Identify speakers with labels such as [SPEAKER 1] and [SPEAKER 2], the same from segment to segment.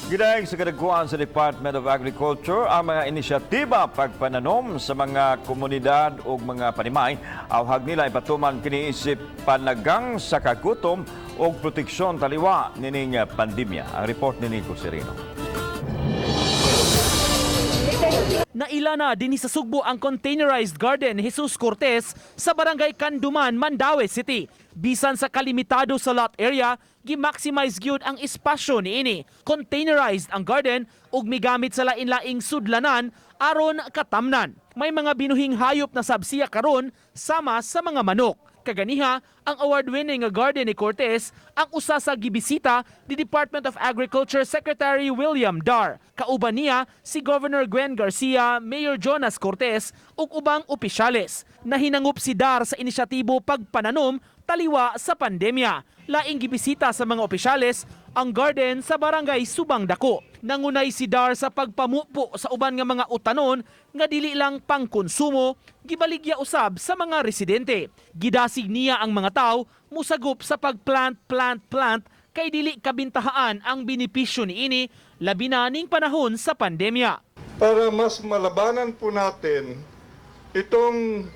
[SPEAKER 1] Gidayeg sa kadagkuan sa Department of Agriculture ang mga inisyatiba pagpananom sa mga komunidad ug mga panimay. Awhag nila ipatuman kini isip panagang sa kagutom ug proteksyon taliwa nining pandemya. Ang report ni Nico Sereno.
[SPEAKER 2] Naila na dinhi sa Sugbo ang containerized garden ni Jesus Cortez sa Barangay Canduman, Mandaue City. Bisan sa kalimitado sa lot area, gi-maximize gyud ang espasyo niini. Containerized ang garden ug migamit sa lain-laing sudlanan aron katamnan. May mga binuhing hayop na sab siya karon sama sa mga manok. Kaganiha, ang award-winning nga garden ni Cortez ang usa sa gibisita ni Department of Agriculture Secretary William Dar. Kauban niya si Governor Gwen Garcia, Mayor Jonas Cortez ug ubang opisyales. Nahinangup si Dar sa inisyatibo pagpananom taliwa sa pandemya. Laing gibisita sa mga opisyales ang garden sa Barangay Subang Dako. Nangunay si Dar sa pagpamupo sa uban nga mga utanon nga dili lang pangkonsumo, gibaligya usab sa mga residente. Gidasig niya ang mga tao musagop sa pagplant, plant, plant kay dili kabintahaan ang benepisyo niini, labi na ning panahon sa pandemya.
[SPEAKER 3] Para mas malabanan po natin itong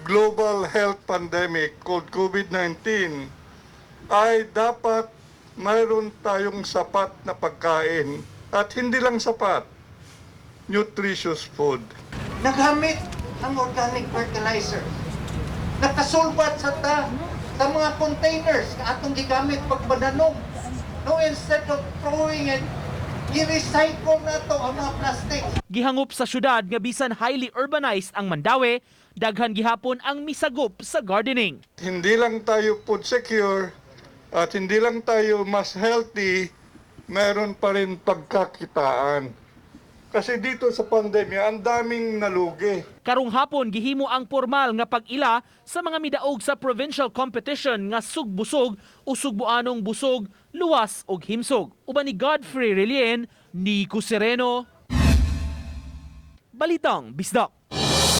[SPEAKER 3] global health pandemic called COVID-19 ay dapat mayroon tayong sapat na pagkain at hindi lang sapat, nutritious food.
[SPEAKER 4] Nagamit ang organic fertilizer. Nakasulbat sa ta sa mga containers nga atong gigamit pagpananom. No, instead of throwing it, i-recycle na to ang mga plastic.
[SPEAKER 2] Gihangop sa syudad nga bisan highly urbanized ang Mandaue, daghan gihapon ang misagop sa gardening.
[SPEAKER 3] Hindi lang tayo food secure at hindi lang tayo mas healthy, meron pa rin pagkakitaan. Kasi dito sa pandemya, ang daming nalugi.
[SPEAKER 2] Karong hapon gihimo ang formal nga pag-ila sa mga midaog sa provincial competition nga Sugbusog o Sugbuanong Busog, Luwas ug Himsog. Uban ni Godfrey Relien, Nico Sereno. Balitang Bisdak.